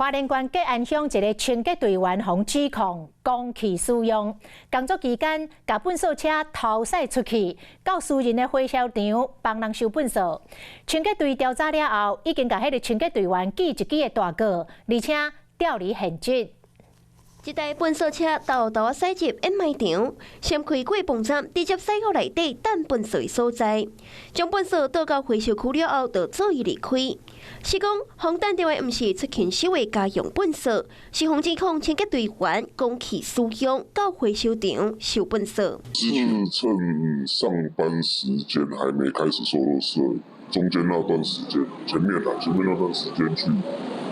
花蓮縣吉安鄉一个清潔隊員予指控公器私用，工作期間共糞掃車偷駛出去，到私人的回收場幫人收糞掃。清潔隊調查了後，已經共彼个清潔隊員記一支的大過，而且調離現職。這台糞掃車沓沓駛入掩埋場，先開過泵站，直接駛到內底擲糞掃的所在，將糞掃倒到回收區了後，就做伊離開。是講，予擲著的毋是出勤收的家用糞掃，是予指控清潔隊員公器私用到回收場收糞掃。是趁上班時間還沒開始收垃圾，中間那段時間，前面那段時間去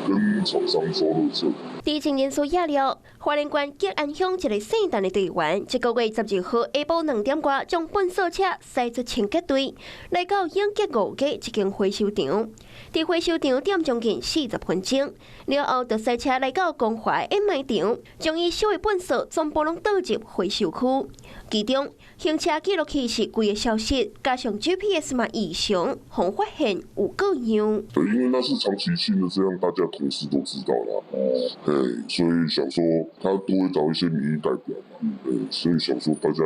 跟廠商收垃圾。知情人士揭料，花蓮縣吉安鄉一个姓陳的隊員，這个月12號下晡2點外，將糞掃車駛出清潔隊，來到永吉五街一間回收場，佇回收場踮將近40分鐘，了後就駛車來到光華掩埋場，將伊收的糞掃全部攏倒入回收區。其中行車記錄器是規个消失，加上 GPS 嘛異常，予發現有過樣。對，因為那是長期性的，這樣大家同事都知道啦。對，所以想說他都會找一些民意代表嘛，對，所以想說大家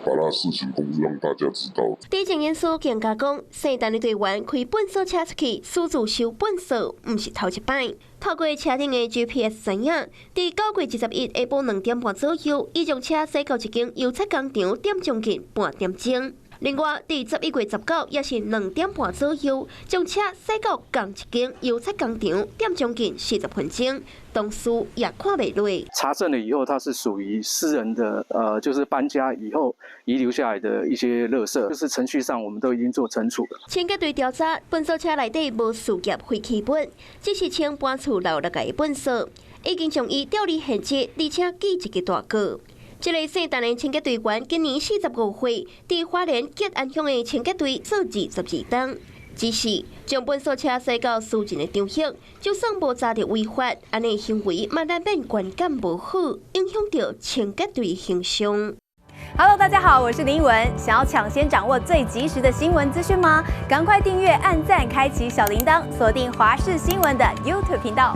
把他事情公布讓大家知道。知情人士更加講，姓陳的隊員開糞掃車出去私自收糞掃，毋是頭一擺。透過車頂的 GPS 知影，佇9月21下晡2點半左右，伊將車駛到一間油漆工廠，踮將近半點鐘。另外，佇11月19也是2點半左右，將車駛到仝一間油漆工廠，踮將近40分鐘，同事也看袂落。查證了以後，它是屬於私人的，就是搬家以後遺留下來的一些垃圾，就是程序上我們都已經做懲處了。清潔隊調查，糞掃車內底無事業廢棄物，只是清搬厝留落來的糞掃，已經將伊調離現職，而且記一个大過。這个姓陳的清潔隊員今年45歲，佇花蓮吉安鄉的清潔隊做22冬。只是將糞掃車駛到私人的場域，就算無查著違法，按呢行為嘛難免觀感無好，影響著清潔隊形象。 Hello，大家好，我是林文。想要搶先掌握最及時的新聞資訊嗎？趕快訂閱、按讚、開啟小鈴鐺，鎖定華視新聞的 YouTube 頻道。